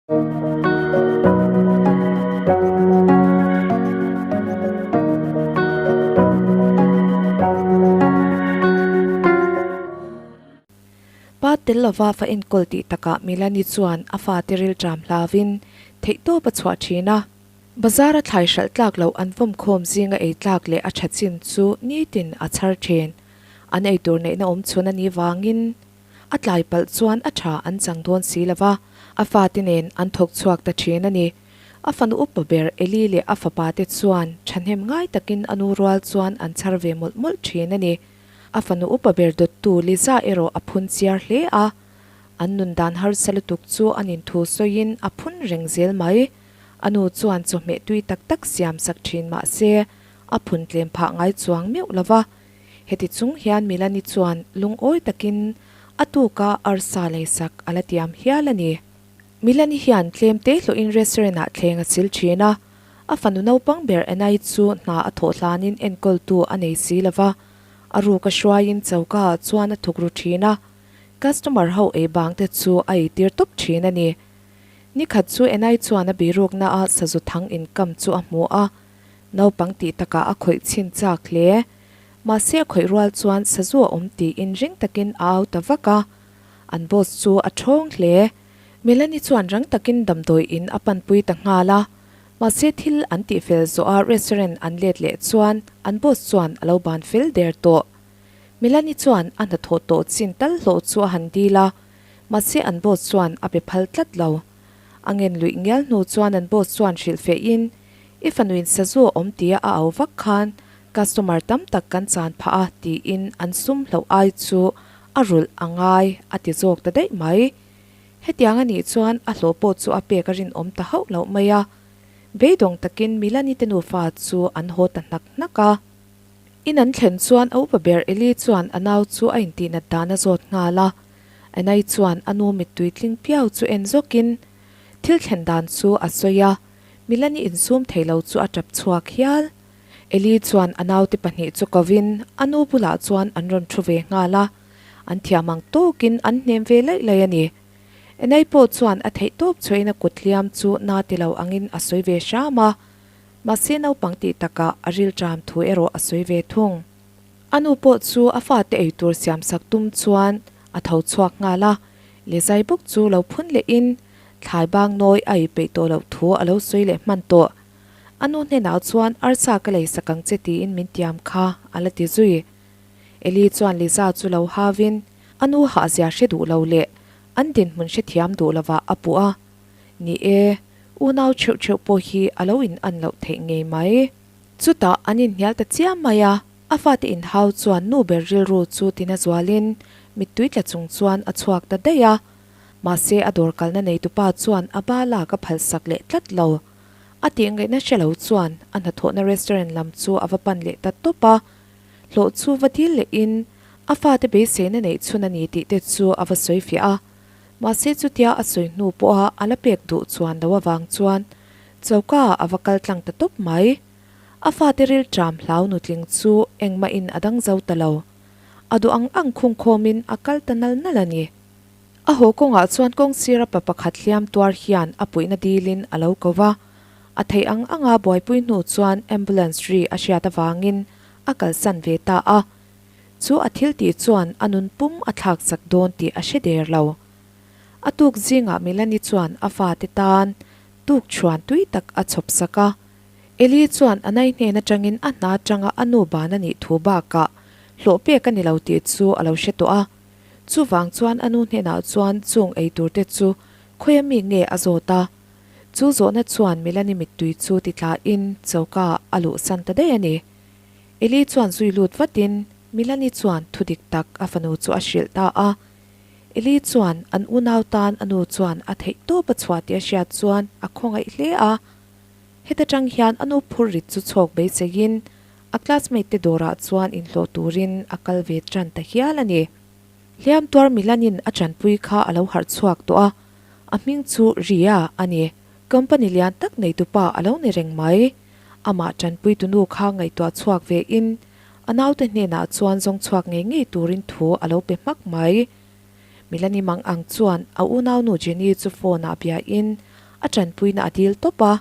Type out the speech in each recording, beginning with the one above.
Pa tel lova fa enkawl tih takah Milani chuan a fate rilṭam hlauvin theihtawp a chhuah ṭhin a. Bazar a thlai hralh tlak loh an vawmkhawm zinga ei tlak leh a ṭha chin chu nitin a chhar ṭhin. An eitur neihna awm chhun a nih vangin a tlai palh chuan a ṭha an chang dawn si lo va, a fate nen an thawk chhuak ta ṭhin a ni. A fanu upa ber Eli leh a fapa te chuan ṭhahnem ngai takin a nu rual chuan an chhar ve mawlh mawlh ṭhin a ni. A fanu upa ber dawttu Liza erawh a phun chiar hle a, an nun dan harsa lutuk chu an inthu sawiin a phun reng zel mai. A nu chuan chawhmeh tui tak tak siam sak ṭhin mah se a phun tlem phah ngai chuang meuh lo va. Heti chung hian Milani chuan lungawi takin a tuka arsa leisak a la tiam hial a ni. Milani hian tlem te hlawhin restaurant ah thleng a sil thin a, a fanu naupang ber Anai chu hna a thawh hlanin enkawltu a nei si lo va, a ruk a hruaiin choka ah chuan a thuk ru thin a, customer ho ei bang te chu a eitir tawp thin a ni. Nikhat chu Anai chuan a birukna a sazu thang inkam chu a hmu a, Naupang tih takah a khawih chhin chak hle. Mahse a khawih rual chuan sazu a awm tiin ring takin a au ta vak a. An boss chu a ṭhawng hle. Melanie chuan rang takin damdawi in a panpui ta nghal a. Mahse thil an tih fel zawh a restaurant an let leh chuan an boss chuan a lo ban fel der tawh. Melanie chuan a hnathawh tawh chin tal hlawh chu a han dil a. Mahse an boss chuan a pe phal tlat lo. A ngen luih ngial hnu chuan an boss chuan hrilh feh in I fanuin sazu a awm tia a au vak khan customer tam tak kan chan phah a tiin an sum hloh ai chu a rulh a ngai a ti zawk ta daih mai. Hetiang a nih chuan a hlawh pawh chu a pek a rinawm ta hauh loh mai a. Beidawng takin Milani te nufa chu an haw ta hnak hnak a. In an thlen chuan a upa ber Eli chuan a nau chu a intihnat dan a zawt nghal a. Anai chuan a nu mittui tling piau chu en zawkin thil thlen dan chu a sawi a. Milani insum thei lo chu a tap chhuak hial. Eli chuan a naute pahnih chu kovin a nu bulah chuan an rawn thu ve nghal a, an thiam ang tawkin an hnem ve laih laih a ni. Enai pawh chuan a theih tawp chhuahin a kut hliam chu na ti lo angin a sawi ve hram a, mahse naupang tih takah a rilṭam thu erawh a sawi ve thung. A nu pawh chu a fate eitur siamsak tum chuan a tho chhuak nghal a, Lezai bawk chu lo phun lehin Thlai bang nawi a ei peih tawh loh thu a lo sawi leh hman tawh. A nu hnenah chuan arsa ka lei sak ang che tiin min tiam kha a la ti zui. Eli chuan Liza chu lo hauin a nu hahzia hre duh lo leh an dinhmun hrethiam duh lovah a puh a. Ni e, unau theuh theuh pawh hi a lo in an loh theih ngei mai. Chutah an inhnial ta chiam mai a, a fate inhau chuan nu ber rilru chu tina zualin mittui tla chung chuan a chhuak ta daih a. Mahse a dawr kalna neitupa chuan a ba lak a phalsak leh tlat lo. A tih ngaihna hre lo chuan a hnathawhna restaurant lam chu a va pan leh ta tawp a. Hlawh chu va dil lehin a fate beiseina neih chhun a ni tih te chu a va sawi fiah a. Mahse chutia a sawi hnu pawha a la pek duh chuan lo avang chuan choka ah a va kal tlang ta tawp mai. A fate rilṭam hlau nutling chu engmahin a dang zo ta lo. A duh ang ang khungkhawmin a kal ta nal nal a ni. A haw kawngah chuan kawng sira pa pakhat hliam tuar hian a puihna dilin a lo ko va, a theih ang anga buaipui hnu chuan ambulance ri a hriat avangin a kalsan ve ta a. Chu a thil tih chuan a nun pum a thlak sak dawn tih a hre der lo. A tuk zingah Milani chuan a fate tan tuk chhuan tui tak a chhawp sak a. Eli chuan a nai hnen atangin a hna atanga a nu ban a nih thu bakah hlawh pek a ni lo tih chu a lo hre tawh a. Chuvang chuan a nu hnenah chuan chung ei tur te chu khawi a mi nge a zawt a. Chu zawhna chuan Milani mittui chu ti tlain choka a luhsan ta daih a ni. Eli chuan zui lut vatin Milani chuan thu dik tak a fanu chu a hrilh ta a. Eli chuan an unau tan a nu chuan a theih tawp a chhuah tih a hriat chuan a khawngaih hle a. Heta tang hian a nu phur rit chu chhawk beiseiin A classmate te dawrah chuan inhlawh turin a kal ve tan ta hial a ni. Hliam tuar Milanin a chanpui kha a lo harh chhuak tawh a, a hming chu Ria a ni. Company lian tak neitupa a lo ni reng mai. Amah chanpui tunu kha ngaihtuah chhuak ve in a naute hnenah chuan zawng chhuak ngei ngei turin thu a lo pe hmak mai. Milani mang ang chuan a unaunu Jenny chu phone ah bia in A ṭanpuina a dil tawp a.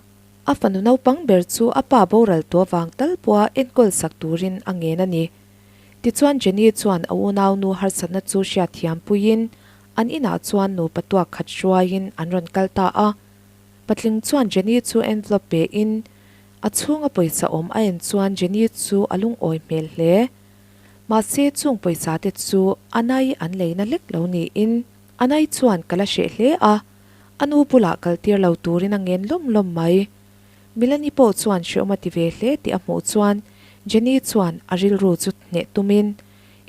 A fanu naupang ber chu a pa boral tawh avang tal pawha enkawl sak turin a ngen a ni. Tichuan Jenny chuan a unaunu harsatna chu hriatthiam puiin an inah chuan nupa tuak khat hruaiin an rawn kal ta a. Patling chuan Jenny chu envelope pein a chhunga pawisa awm a en chuan Jenny chu a lungawi hmel hle. Mahse chung pawisa te chu Anai an leina lek lo niin Anai chuan ka la hreh hle a, a nu bulah kal tir lo turin a ngen lawm lawm mai. Milani pawh chuan hrehawm a ti ve hle tih a hmuh chuan Jenny chuan a rilru chu hneh tumin,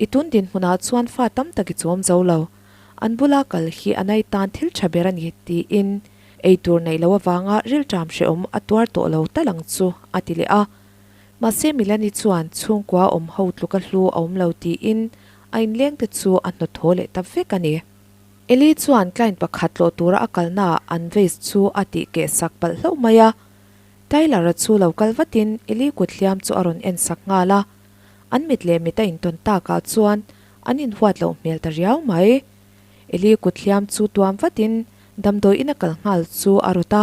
I tun dinhmunah chuan fa tam tak i chawm zo lo. An bula kal hi a nai tan thil tha ber a ni, tiin ei tur neih loh avanga rilṭam hrehawm a tuar tawh lo tal ang chu a ti leh a. Mahse Milani chuan chhungkua awm ho tluka hlu a awm lo tiin a inlengte chu a hnawthaw leh ta vek a ni. Eli chuan client pakhat tlawh tura a kalnaah an vase chu a tih keh sak palh hlauh mai a. Tyler-a chu lo kal vatin Eli kut hliam chu a rawn en sak nghal a. An mit leh mit a intawn takah chuan an inhuat loh hmel ta riau mai. Eli kut hliam chu tuam vatin damdawi ina kal nghal chu a rawt a.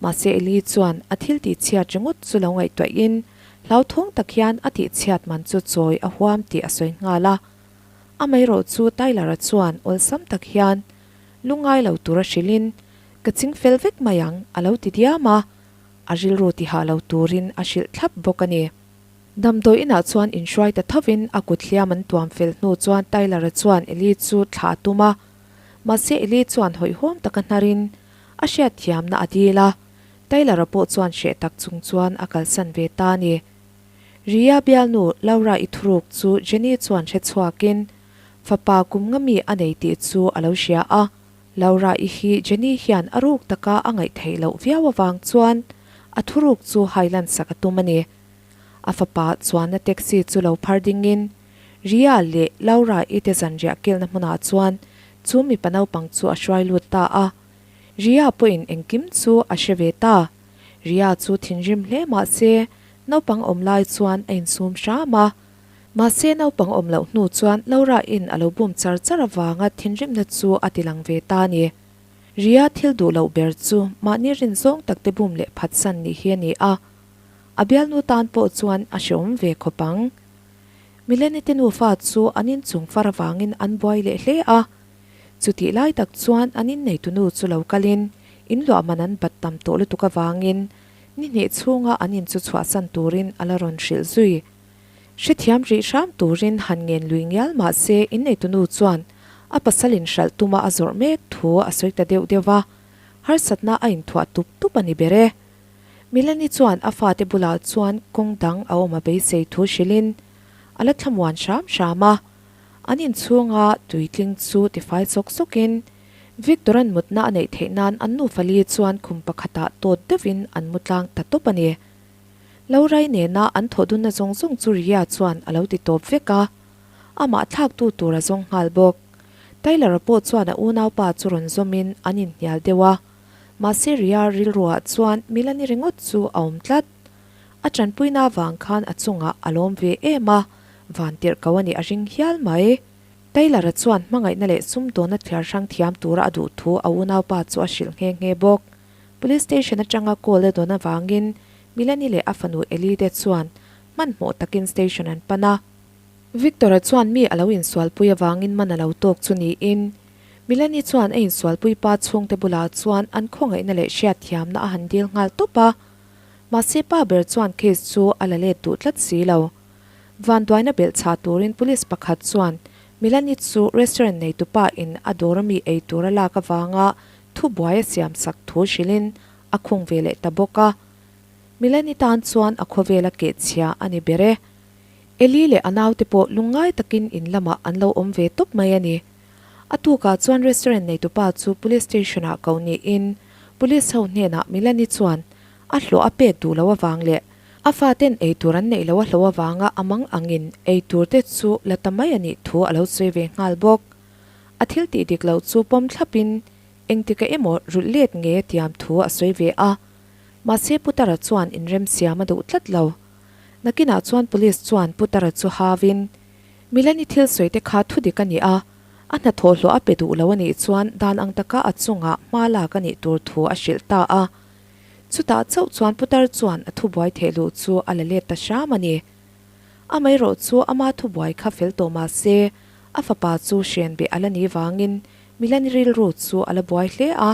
Mahse Eli chuan a thil tih chhiat ringawt chu lo ngaihtuahin hlauthawng tak hian a tih chhiat man chu chawi a huam tih a sawi nghal a. Amaherawh chu Tyler-a chuan awlsam tak hian lungngai lo tura hrilhin, Ka ching fel vek mai ang, a lo ti diam a, a rilru tihah lo turin a hrilh thlap bawk a ni. Damdawi inah chuan inhruai ta thovin a kut hliam an tuam fel hnu chuan Tyler-a chuan Eli chu thlah a tum a, mahse Eli chuan hawihhawm taka hnarin a hriatthiamna a dil a, Tyler-a pawh chuan hreh tak chung chuan a kalsan ve ta a ni. Ria bialnu Laura i thuruk chu Jenny chuan hre chhuakin fapa kum nga mi a nei tih chu a lo hria a. Laura i hi Jenny hian a ruk taka a ngaih theih loh viau avang chuan a thuruk chu hailan sak a tum a ni. A fapa chuanna taxi chu lo phar dingin Ria leh Laura i te zanriah kilna hmunah chuan chu mipa naupang chu a hruai lut ta a. Ria pawhin engkim chu a hre ve ta. Ria chu thinrim hle mah se naupang awm lai chuan a insum hram a. Mahse naupang awm loh hnu chuan Laura in a lo bum char char avanga thinrimna chu a ti lang ve ta a ni. Ria thil duh loh ber chu mahni rin zawng tak te bum leh phatsan nih hi a ni a. A bialnu tan pawh chuan a hreawm ve khawp ang. Milene te nufa chu an inchung far avangin an buai leh hle a. Chutih lai tak chuan an inneitunu chu lo kalin in luah man an bat tam tawh lutuk avangin ni hnih chhunga an in chu chhuahsan turin a la rawn hrilh zui. Hrethiam rih hram turin han ngen lui ngial mah se inneitunu chuan a pasal in hralh tuma a zawrh mek thu a sawi ta deuh deuh va, harsatna a inthuah tup tup a ni ber e. Milani chuan a fate bulah chuan kawng dang a awm a beisei thu hrilhin a la thlamuan hram hram a. An inchhunga tuitling chu tifai sawk sawkin Victor-a'n mutna a neih theih nan an nufa li chuan khum pakhatah tawt deuhin an mu tlang ta tawp a ni. Lorai nena an thawh dunna zawng zawng chu Ria chuan a lo ti tawp vek a, amah thlaktu tur a zawng nghal bawk. Tyler-a pawh chuan a unaupa chu rawn zawmin an inhnial deuh a, mahse Ria rilruah chuan Milani ringawt chu a awm tlat. A tanpuina avang khan a chungah a lawm ve em a, van tirh ko a nih a ring hial mai. Taylor-a chuan hmangaihna leh sumdawnna thliar hrang thiam tura a duh thu a unaupa chu a hrilh nghe nghe bawk. Police station atanga call a dawn avangin Milani leh a fanu Ellie te chuan hmanhmawh takin station an pan a. Victor-a chuan mi a lo insualpui avangin man a lo tawk chu niin Milani chuan a insualpui pa chhungte bulah chuan an khawngaihna leh hriatthiamna a han dil nghal tawp a. Mahse pa ber chuan case chu a la let duh tlat si lo. Vanduaina belh chhah turin police pakhat chuan Milani chu restaurant neitupa in a dawr ami ei tur a lak avanga thubuai a siam sak thu hrilhin a khung ve leh ta bawk a. Milani tan chuan a khawvel a keh chhia a ni ber e. Eli leh a naute pawh lungngai takin in lamah an lo awm ve tawp mai a ni. A tukah chuan restaurant neitupa chu police station ah ko niin police ho hnenah Milani chuan a hlawh a pek duh loh avang leh a faten eitur an neih loh a hlauh avanga a mang angin eitur te chu la ta mai a nih thu a lo sawi ve nghal bawk. A thil tih dik loh chu pawm thlapin engtika emaw rulh let nge a tiam thu a sawi ve a. Mahse Putara chuan inremsiam a duh tlat lo. Nakinah chuan police chuan Putara chu hauin Milani thil sawi te kha thu dik a ni a. A hnathawh hlawh a pe duh lo a nih chuan dan ang taka a chungah hma lak a nih tur thu a hrilh ta a. Chutah chauh chuan putar chuan a thubuai theh luh chu a la let ta hram a ni. Amaherawh chu ama thubuai kha fel tawh mah se, a fapa chu hren beh a la ni vangin Milani rilru chu a la buai hle a.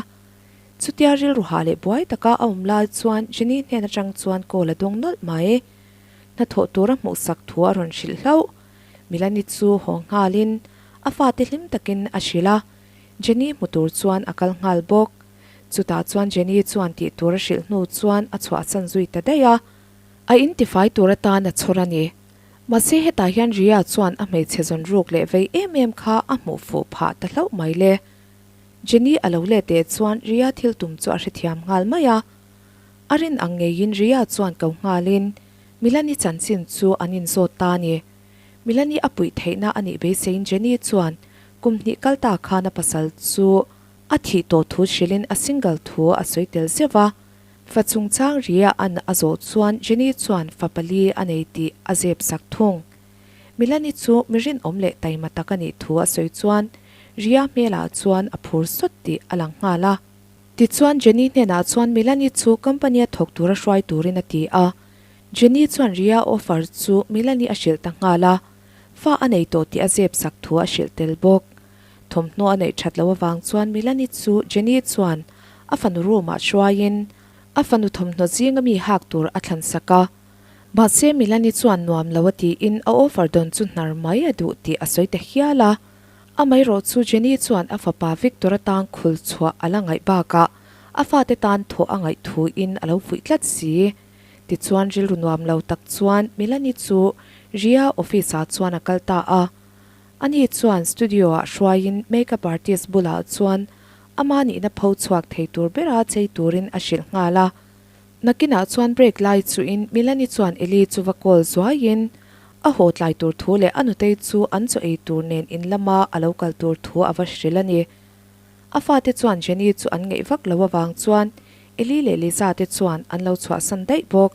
Chutia rilru hah leh buai taka a awm lai chuan Jenny hnen atang chuan call a dawng nawlh mai. Hnathawh tura hmuhsak thu a rawn hrilh hlauh. Milani chu haw nghalin a fate hlim takin a hrilh a, Jenny hmu tur chuan a kal nghal bawk. Chutah chuan Jenny chuan tih tur a hrilh hnu chuan a chhuahsan zui ta daih a. A in tifai tur atan a chhawr a ni. Mahse hetah hian Ria chuan a hmeichhe zawn ruk leh vei em em kha a hmuh fuh phah ta hlauh mai le. Jenny a lo let teh chuan Ria thil tum chu a hrethiam nghal mai a. A rin ang ngeiin Ria chuan ko nghalin Milani chanchin chu an inzawt ta a ni. Milani a puih theihna a nih beiseiin Jenny chuan kum hnih kal ta khan a pasal chu a thih tawh thu hrilhin a single thu a sawi tel zeuh a. Fa chungchang Ria an a zawh chuan Jenny chuan fa pali a nei tih a zep sak thung. Milani chu mi rinawm leh taima tak a nih thu a sawi chuan Ria hmelah chuan a phur sawt tih a lang nghal a. Tichuan Jenny hnenah chuan Milani chu company a thawk tura hruai turin a ti a. Jenny chuan Ria offer chu Milani a hrilh ta nghal a, fa a nei tawh tih a zep sak thu a hrilh tel bawk. Thawmhnaw a neih that loh avang chuan Milani chu Jenny chuan a fanu room ah hruaiin a fanu thawmhnaw zinga mi hak tur a thlan sak a. Mahse Milani chuan nuam lo a tiin a offer dawn chu hnar mai a duh tih a sawi ta hial a. Amaherawh chu Jenny chuan a fapa Victor atang khul chhuah a la ngaih bakah a fate tan thawh a ngaih thuin a lo fuih tlat si. Tichuan rilru nuam lo tak chuan Milani chu Ria office ah chuan a kal ta a. Ani chuan studio ah hruaiin makeup artist bulah chuan ama nihna pho chhuak thei tur bera chei turin a hrilh nghal a. Nakinah chuan break lai chuhin Milani chuan Eli chu va call zuaiin a haw tlai tur thu leh a nutei chu an chaw ei tur nen in lama a lo kal tur thu a va hrilh a ni. A fate chuan Jenny chu an ngeih vak lo avang chuan Eli leh Lisa te chuan an lo chhuahsan daih bawk.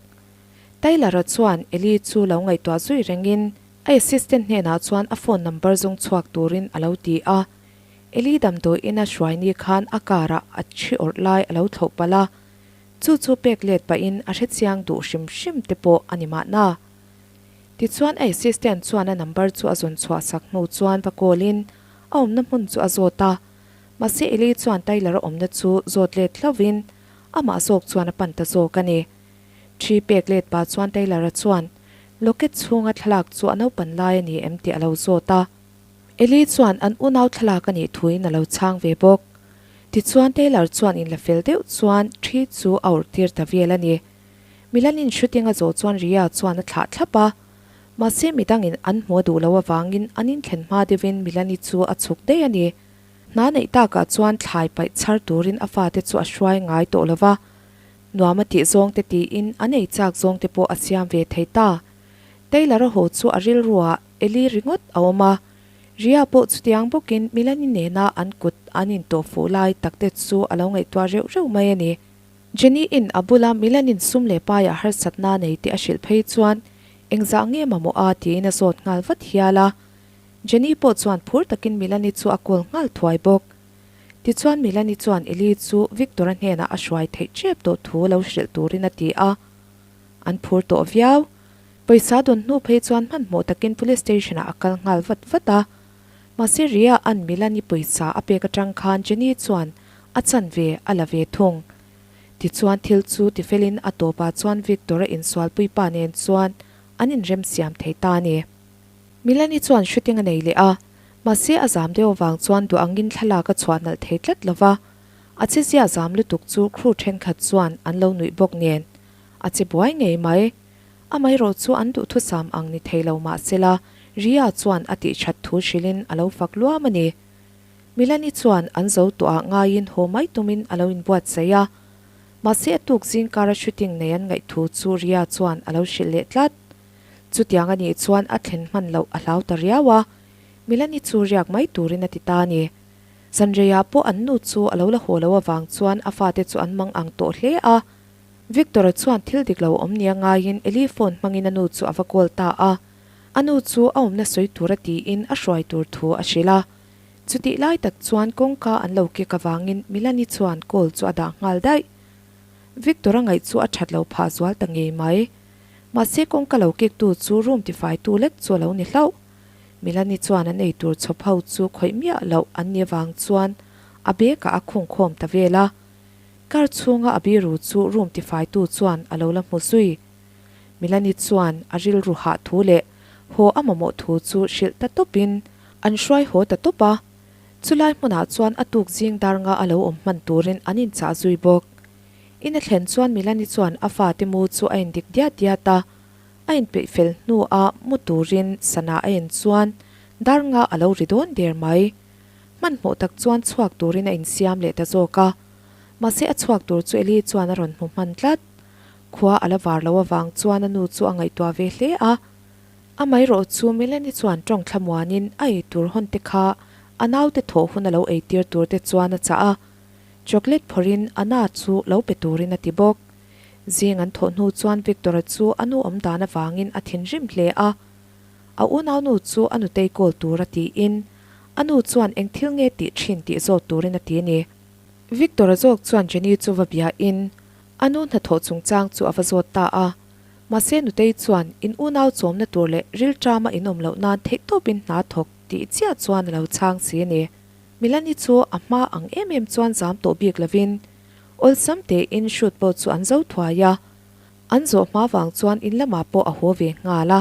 Tyler-a chuan Eli chu lo ngaihtuah zui rengin a assistant hnenah chuan a phone number zawng chhuak turin a lo ti a. Eli damdawiin a hruai ni khan a car-ah a thi awrh lai a lo thlauh palh a. Chu chu pek let pahin a hrechiang duh hrim hrim te pawh a ni mahna. Tichuan a assistant chuan a number chu a zawn chhuah sak hnu chuan va call in a awmna hmun chu a zawt a. Mahse Eli chuan Tyler a awmna chu zawt let hlauhin amah zawk chuan a pan ta zawk a ni. Thi pek let pah chuan Tyler-a chuan locket chhunga thlalak chu a naupan lai a ni em tih a lo zawt a. Eli chuan an unau thlalak a nih thuin a lo chhang ve bawk. Tichuan Taylor chuan inla fel deuh chuan thi chu a awrh tir ta vel a ni. Milanin shooting a zawh chuan Ria chuan a thlah thlap a. Mahse midangin an hmu a duh loh avangin an inthlen hma deuhin Milani chu a chhuk daih a ni. Hna neih takah chuan thlai paih chhar turin a fate chu a hruai ngai tawh lo va. Nuam a tih zawngte tiin an ei chak zawngte pawh a siam ve thei ta. Taylor-a haw chu a rilruah Eli ringawt a awm a. Ria pawh chutiang bawkin Milani nena an kut an intawh fuh lai takte chu a lo ngaihtuah reuh reuh mai a ni. Jenny-in a bula Milanin sum leh paiah harsatna nei tih a hrilh phei chuan engzah nge mamawh a tiin a zawt nghal vat hial a. Jenny pawh chuan phur takin Milani chu a call nghal thuai bawk. Tichuan Milani chuan Eli chu Victor-a hnenah a hruai theih tep tawh thu lo hrilh turin a ti a. An phur tawh viau. Pawisa dawn hnu phei chuan hmanhmawh takin Police Station ah a kal nghal vat vat a. Mahse Ria an Milani pawisa a pek atang khan Jenny chuan a chan ve a la ve thung. Tichuan thil chu tifelin a tawpah chuan Victor a insualpui pa nen chuan an inremsiam thei ta a ni. Milani chuan shooting a nei leh a, mahse a zam deuh avang chuan duh angin thlalak a chhuah nalh thei tlat lo va. A chezia zam lutuk chu crew thenkhat chuan an lo nuih bawk nen a che buai ngei mai. Amaherawh chu an duhthusam ang ni thei lo mah sela, Ria chuan a tih that thu hrilhin a lo fak luam a ni. Milani chuan an zo tawhah ngaiin haw mai tumin a lo inbuatsaih a. Mahse a tuk zingkara shooting nei an ngaih thu chu Ria chuan a lo hrilh leh tlat. Chutiang a nih chuan a thlen hman loh a hlau ta riau a, Milani chu riak mai turin a ti ta a ni. Zanreiah pawh an nu chu a lo la haw lo avang chuan a fate chu an mang ang tawh hle a. Victor-a chuan thil dik lo awm nia ngaiin Eli phone hmangin a nu chu a va call ta a. A nu chu a awmna sawi tur a tiin a hruai tur thu a hrilh a. Chutih lai tak chuan kawngka an lo kek avangin Milani chuan call chu a dah nghal daih. Victor-a ngaih chu a that lo phah zual ta ngei mai. Mahse kawngka lo kek tu chu room tifaitu lek chu a lo ni hlauh. Milani chuan an eitur chhawp ho chu khawih miah loh an ni avang chuan a bag ah a khung khawm ta vel a. Car chhunga a biru chu room tifaitu chuan a lo la hmu zui. Milani chuan a rilru hah thu leh haw a mamawh thu chu hrilh ta tawpin an hruai haw ta tawp a. Chulai hmunah chuan a tuk zing dar nga a lo awm hman turin an inchah zui bawk. In a thlen chuan Milani chuan a fate mu chu a indik diat diat a, a inpeih fel hnuah mu turin sana a en chuan dar nga a lo ri dawn der mai. Hmanhmawh tak chuan chhuak turin a insiam leh ta zawk a, mahse a chhuak tur chu Eli chuan a rawn hmu hman tlat. Khua a la var lo avang chuan a nu chu a ngaihtuah ve hle a. Amaherawh chu Melanie chuan tawng thlamuanin a ei tur hawn te kha a naute thawh hun a lo eitir tur te chuan a chah a. Chocolate phawrhin a na chu lo pe turin a ti bawk. Zing an thawh hnu chuan Victor-a chu a nu awm dan avangin a thinrim hle a. A unaunu chu a nutei kawl tur a tiin a nu chuan eng thil nge tih thin tih zawt turin a ti a ni. Victor-a zawk chuan Jenny chu va biain A nu hnathawh chungchang chu a va zawt ta a. Mahse Nutei chuan in unau chawmna tur leh rilṭama in awm loh nan theihtawpin hna thawk tih chiah chuan a lo chhang si a ni. Milani chu a hma ang em em chuan zam tawh bik lovin awlsam tein shoot pawh chu an zo thuai a. An zawh hma vang chuan in lamah pawh a haw ve nghal a.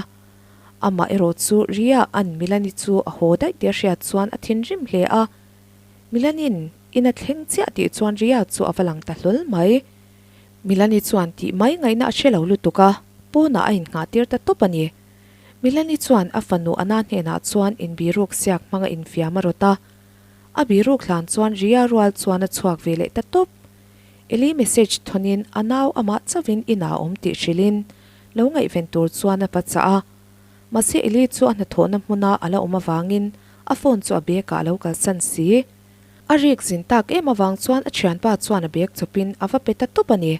Amah erawh chu Ria an Milani chu a haw daih tih a hriat chuan a thinrim hle a. Milanin in a thleng chiah tih chuan Ria chu a va lang ta hlawl mai. Milani chuan tih mai ngaihna a hre lo lutuk a, pawnah a innghah tir ta tawp a ni. Milani chuan a fanu Ana hnenah chuan inbiruk siak hmanga infiam a rawt a. A biruk hlan chuan Ria rual chuan a chhuak ve leh ta tawp. Eli message thawnin a nau amah chauhin inah a awm tih hrilhin lo ngaihven tur chuan a va chah a. Mahse Eli chu a hnathawhna hmuna a la awm avangin a phone chu a bag ah a lo kalsan si. A rik zin tak em avang chuan a thianpa chuan a bag chawpin a va pe ta tawp a ni.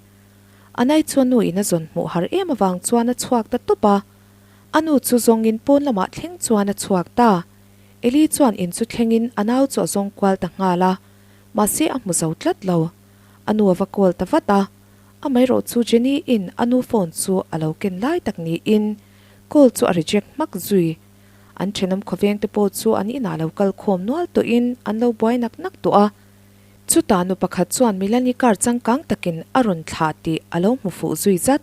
A nai chu a nu in a zawn hmuh har em avang chuan a chhuak ta tawp a. A nu chu zawngin pawn lamah thleng chuan a chhuak ta. Eli chuan in chu thlengin a nau chu a zawng kual ta nghal a, mahse a hmu zo tlat lo. A nu a va call ta vat a. Amaherawh chu Jenny in a nu phone chu a lo ken lai tak niin call chu a reject hmak zui. An thenawm khawveng te pawh chu an inah lo kal khawm nual tawhin an lo buai nak nak tawh a. Chutah nu pakhat chuan Milani car changkang takin a rawn thlah tih a lo hmu fuh zui zat.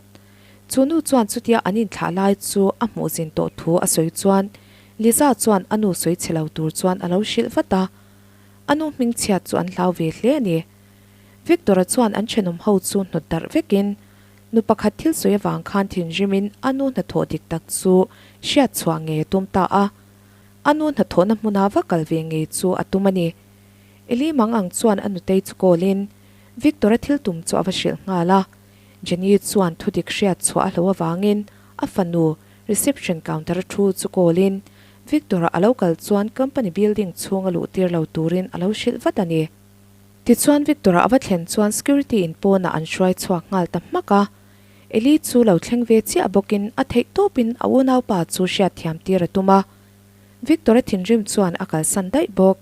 Chu nu chuan chutia an inthlah lai chu a hmuh zin tawh thu a sawi chuan Liza chuan a nu sawi chhe lo tur chuan a lo hrilh vat a. A nu hmingchhiat chu an hlau ve hle a ni. Victor-a chuan an thenawm ho chu hnawt darh vekin Nu pakhat thil sawi avang khan thinrimin a nu hnathawh dik tak chu hriat chhuah ngei a tum ta a. A nu hnathawhna hmuna va kal ve ngei chu a tum a ni. Eli mang ang chuan a nutei chu call-in Victor-a thil tum chu a va hrilh nghal a. Jenny chuan thu dik hriat chhuah a hlo avangin a fanu reception counter-a thu chu call-in Victor-a a lo kal chuan company building chhunga luh tir lo turin a lo hrilh vat a ni. Tichuan Victor-a a va thlen chuan security in pawnah an hruai chhuak nghal ta hmak a. Eli chu lo thleng ve chiah bawkin a theih tawpin a unaupa chu hriatthiam tir a tum a. Victor-a thinrim chuan a kalsan daih bawk.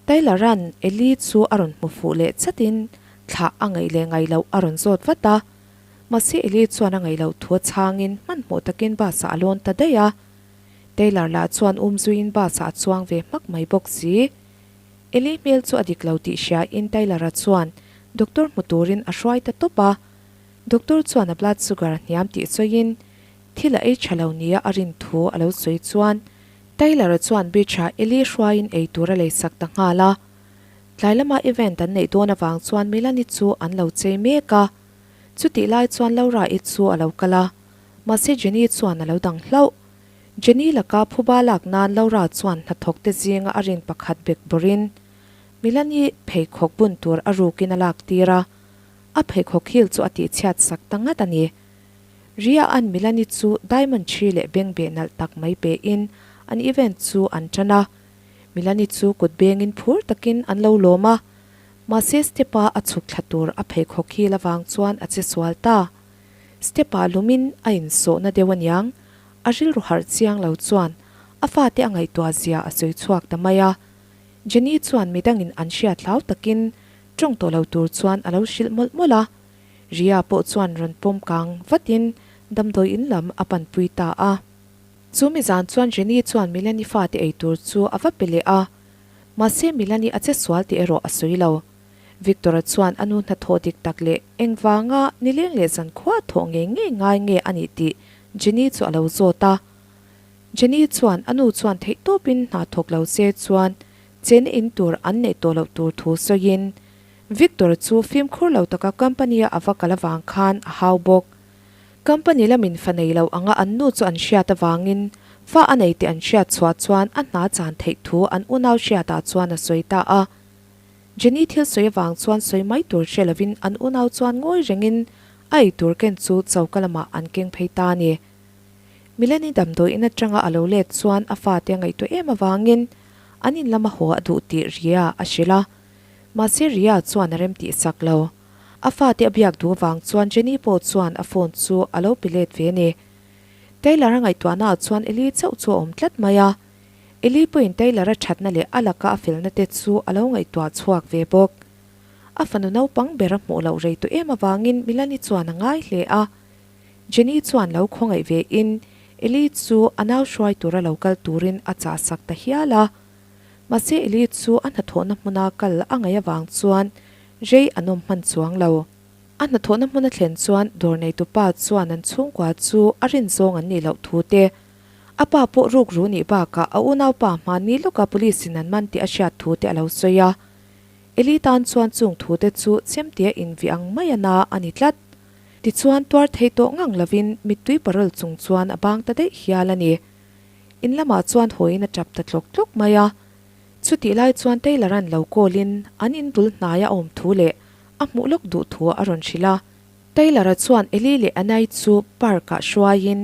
Taylor-a'n Eli chu a rawn hmu fuh leh chatin thlah a ngaih leh ngaih loh a rawn zawt vat a. Mahse Eli chuan a ngaih loh thu a chhangin hmanhmawh takin bus-ah a lawn ta daih a. Taylor lah chuan umzuiin bus-ah a chuang ve hmak mai bawk si. Eli hmel chu a dik lo tih hria in Taylor-a chuan doctor hmu turin a hruai ta tawp a. Doctor chuan a blood sugar a hniam tih sawiin thil a ei tha lo nia a rin thu a lo sawi chuan Taylor-a chuan beach-ah Eli hruaiin ei tur a lei sak ta nghal a. Tlai lama event an neih dawn avang chuan Melanie chu an lo chei mek a. Chutih lai chuan Laura-i chu a lo kal a, mahse Jenny chuan a lo dang hlauh. Jenny laka phuba lak nan Laura chuan hnathawkte zinga a rin pakhat bek bawrhin Milani pheikhawk bun tur a rukin a lak tir a, a pheikhawk heel chu a tihchhiat sak ta ngat a ni. Ria an Milani chu diamond ṭhi leh bengbeh nalh tak mai pein an event chu an ṭan a, Milani chu kut bengin phur takin an lo lawm a, mahse step-a a chhuk thla tur a pheikhawk heel avang chuan a che sual ta. Step-ah lumin a insawhna deuh aniang. A rilru harh chiang lo chuan a fate a ngaihtuah zia a sawi chhuak ta mai a. Jenny chuan midangin an hriat hlau takin tawng tawh lo tur chuan a lo hrilh mawlh mawlh a. Ria pawh chuan rawn pawm kang vatin damdawi in lam a panpui ta a. Chu mi zan chuan Jenny chuan Milani fate ei tur chu a va pe leh a. Mahse Milani a che sual tih erawh a sawi lo. Victor-a chuan a nu hnathawh dik tak leh engvanga nileng leh zankhua thawh ngei ngei ngai nge a nih tih Jenny chu a lo zawt a. Jenny chuan a nu chuan theihtawpin hna thawk lo se chuan chena in tur an neih tawh loh tur thu sawiin Victor chu fimkhur lo taka company-a a va kal avang khan a hau bawk. Company lamin fa nei lo anga an nu chu an hriat avangin fa a nei tih an hriat chhuah chuan a hna chan theih thu an unau hriatah chuan a sawi ta a. Jenny thil sawi avang chuan sawi mai tur hre lovin an unau chuan ngawi rengin a ei tur ken chu choka lamah an keng phei ta a ni. Milani damdawi in atanga a lo let chuan a fate a ngaihtuah em avangin an in lama haw a duh tih Ria a hrilh a. Mahse Ria chuan a rem tih sak lo. A fate a biak duh avang chuan Jenny pawh chuan a phone chu a lo pe let ve a ni. Taylor a ngaihtuahnaah chuan Eli chauh chu a awm tlat mai a. Eli pawhin Taylor-a thatna leh a laka a felna te chu a lo ngaihtuah chhuak ve bawk. A fanu naupang ber a hmuh loh rei tawh em avangin Milani chuan a ngai hle a. Jenny chuan lo khawngaih ve in Eli chu a nau hruai tura lo kal turin a chah sak ta hial a. Mahse Eli chu a hnathawhna hmuna kal a ngaih avang chuan rei an awm hman chuang lo. A hnathawhna hmun a thlen chuan dawr neitupa chuan an chhungkua chu a rin zawng an nih loh thu te, A pa pawh rukru nih bakah a unaupa hmanni lawka police in an man tih a hriat thu te a lo sawi a. Eli tan chuan chung thu te chu chemtia invih ang mai a na a ni tlat. Tichuan tuar thei tawh ngang lovin mittui parawl chung chuan a bang ta daih hial a ni. In lamah chuan hawiin a tap ta tlawk tlawk mai a. Chutih lai chuan Taylor-a'n lo call in an in bul hnaia a awm thu leh a hmuh lawk duh thu a rawn hrilh a. Taylor-a chuan Eli leh Anai chu park-ah hruaiin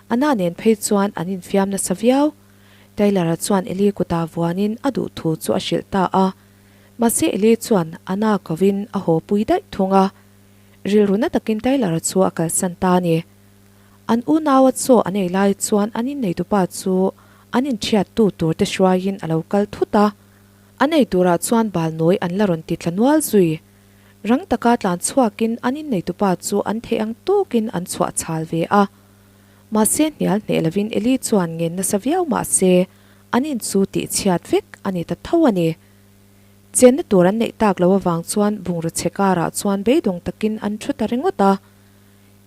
Anna nen phei chuan an infiam nasa viau. Taylor-a chuan Eli kutah vuanin a duh thu chu a hrilh ta a. Mahse Eli chuan Anna kovin a haw pui daih thung a. Rilru na takin Taylor-a chu a kalsan ta a ni. An unaua chaw an ei lai chuan an inneitupa chu an inthiattu tur te hruaiin a lo kal thut a. An ei turah chuan bal nawi an la rawn ti tla nual zui. Rang taka tlan chhuakin an inneitupa chu an theih ang tawkin an chhuah chhal ve a. Mahse hnial hneh lovin Eli chuan ngen nasa viau mahse an in chu tih chhiat vek a ni ta tho a ni. Chenna tur an neih tak lo avang chuan bungraw chhe karah chuan beidawng takin an thu ta ringawt a.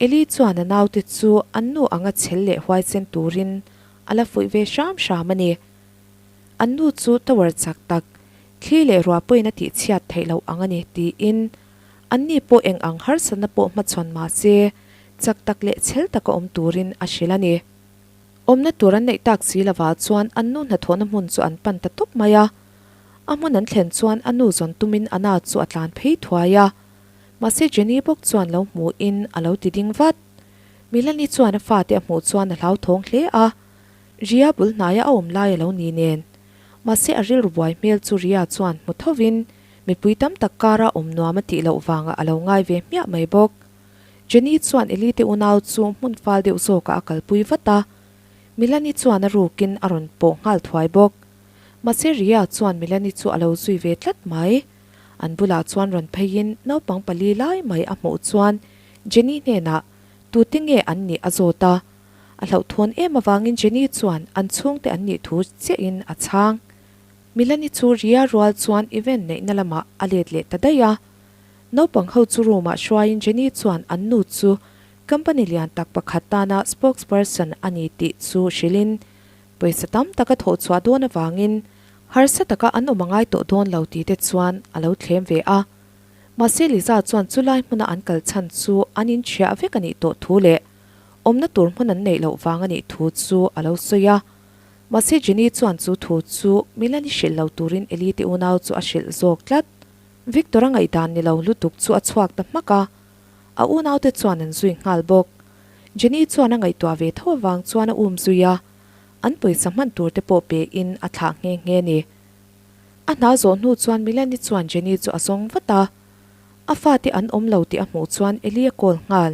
Eli chuan a naute chu an nu anga chhel leh huaisen turin a la fuih ve hram hram a ni. An nu chu tower chak tak, thli leh ruah pawhin a tihchhiat theih loh ang a ni, tiin anni pawh eng ang harsatna pawh hmachhawn mah se, chak tak leh chhel taka awm turin a hrilh a ni. Awmna tur an neih tak si lovah chuan an nu hnathawhna hmun chu an pan ta tawp mai a. A hmun an thlen chuan a nu zawn tumin a na chu a tlan phei thuai a. Mahse Jenny bawk chuan lo hmuhin a lo ti ding vat. Milani chuan a fate a hmuh chuan a hlauthawng hle a. Ria bul hnaia a awm lai a lo ni nen. Mahse a rilru buai hmel chu Ria chuan hmu thovin mipui tam tak kara awm nuam a tih loh vangah a lo ngai ve hmiah mai bawk. Jenny chuan Eli te unau chu hmun fal deuh zawkah a kalpui vat a. Milani chuan a rukin a rawn pawh nghal thuai bawk. Mahse Ria chuan Milani chu a lo zui ve tlat mai. An bulah chuan rawn pheiin naupang pali lai mai a hmuh chuan Jenny hnenah tute nge an nih a zawt a. A hlauhthawn em avangin Jenny chuan an chhungte an nih thu chiahin a chhang. Milani chu Ria rual chuan event neihna lamah a let leh ta daih a. Naupang ho chu room ah hruaiin Jenny chuan an nu chu company lian tak pakhat tana spokesperson a ni tih chu hrilhin pawisa tam tak a thawh chhuah dawn avangin harsa taka an awm a ngai tawh dawn lo tih te chuan a lo thlem ve a. Mahse Liza chuan chulai hmuna an kal chhan chu an inchhiah vek a nih tawh thu leh Awmna tur hmun an neih loh vang a nih thu chu a lo sawi a. Mahse Jenny chuan chu thu chu Milani hrilh lo turin Eli te unau chu a hrilh zawk tlat. Victor a ngaihdan ni lo lutuk chu a chhuak ta hmak a. A unaute chuan an zui nghal bawk. Jenny chuan a ngaihtuah ve tho avang chuan a um zui a. An pawisa hman tur te pawh pe in a thlah nghe nghe ni. A hna zawh hnu chuan Milani chuan Jenny chu a zawng vat a. A fate an awm lo tih a hmuh chuan Eli a call nghal.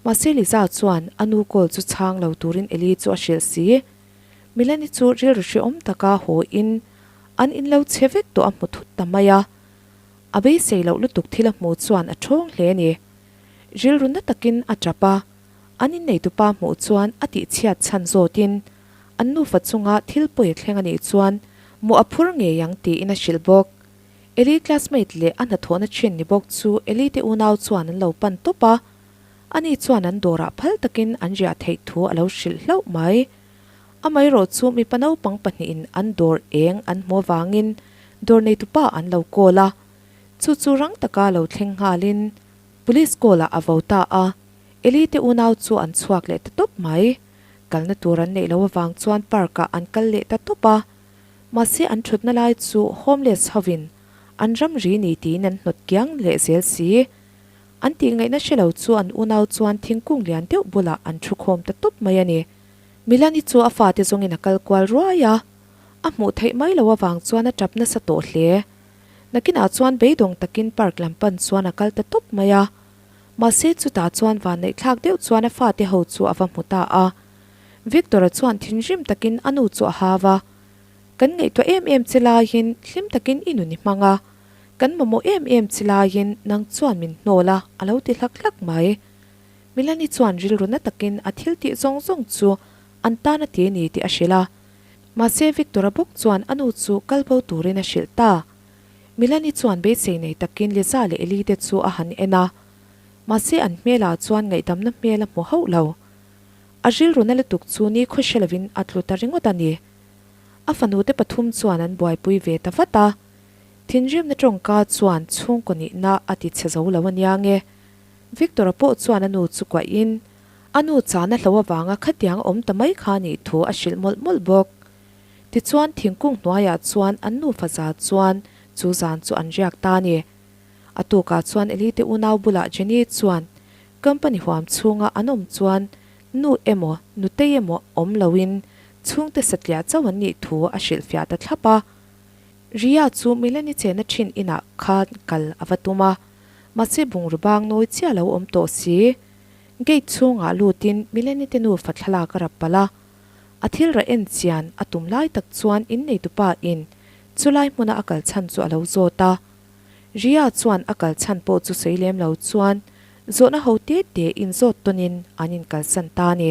Mahse Liza chuan a nu call chu chhang lo turin Eli chu a hrilh si. Milani chu rilru hrehawm taka haw in. An in lo chhe vek tawh a hmu thut ta mai a. A beisei loh lutuk thil a hmu chuan a ṭhawng hle a ni. Rilru na takin a ṭap a, an inneitupa hmuh chuan a tihchhiat chhan zawtin an nufa chunga thil pawi a thleng a nih chuan mawh a phur ngei ang tiin a hrilh bawk. Eli classmate leh a hnathawhna ṭhin ni bawk chu Eli te unau chuan an lo pan tawp a, ani chuan an dawrah phal takin an riah theih thu a lo hrilh hlauh mai. Amaherawh chu mipa naupang pahnihin an dawr eng an hmu avangin dawr neitupa an lo call a, chu chu rang taka lo thleng nghalin Police call ah a vo ta a, Eli te unau chu an chhuak leh ta tawp mai. Kalna tur an neih loh avang chuan park ah an kal leh ta tawp a, mahse an thutna lai chu homeless hovin an ramri ni tiin an hnawt kiang leh zel si. An tih ngaihna hre lo chu an unau chuan thingkung lian deuh bulah an thu khawm ta tawp mai a ni. Milani chu a fate zawngin a kal kual ruai a, a hmuh theih mai loh avang chuan a tap nasa tawh hle. Nakinah chuan beidawng takin park lam pan chuan a kal ta tawp mai a. Mahse chutah chuan vanneihthlak deuh chuan a fate ho chu a va hmu ta a. Victor-a chuan thinrim takin a nu chu a hau a, Kan ngaihtuah em em che laiin hlim takin i nun i hmang a, kan mamawh em em che laiin nang chuan min hnawl a, a lo ti hlak hlak mai. Milani chuan rilru na takin a thil tih zawng zawng chu an tan a ti a ni tih a hrilh a. Mahse Victor-a bawk chuan a nu chu kal bo turin a hrilh ta. Milani chuan beisei nei takin Liza leh Eli te chu a han en a. Mahse an hmelah chuan ngaihdamna hmel a hmu hauh lo. A rilru na lutuk chu ni khaw hre lovin a tlu ta ringawt a ni. A fanu te pathum chuan an buaipui ve ta vat a. Thinrimna tawngka chuan chhungkaw nihna a ti chhe zo lo ania nge. Victor-a pawh chuan a nu chu kuahin, a nu chana hlo avanga khatiang awm ta mai kha nih thu a hrilh mawlh mawlh bawk. Tichuan thingkung hnuaiah chuan an nufa za chuan chu zan chu an riak ta a ni. A tukah chuan Eli te unau bulah Jenny chuan company huam chhunga an awm chuan nu emaw nutei emaw awm loin chhungte satliah chauh an nih thu a hrilhfiah ta thlap a. Ria chu Milani chena thin inah khan kal a va tum a. Mahse bungraw bang nawi chiah lo awm tawh si. Gate chhungah lutin Mileni te nufa thlalak a rap palh a. A thil rah en chian a tum lai tak chuan inneitupa in chulai hmuna a kal chhan chu a lo zawt a. Ria chuan a kal chhan pawh chu sawi lem lo chuan zawhna ho te te inzawt tawnin an inkalsan ta a ni.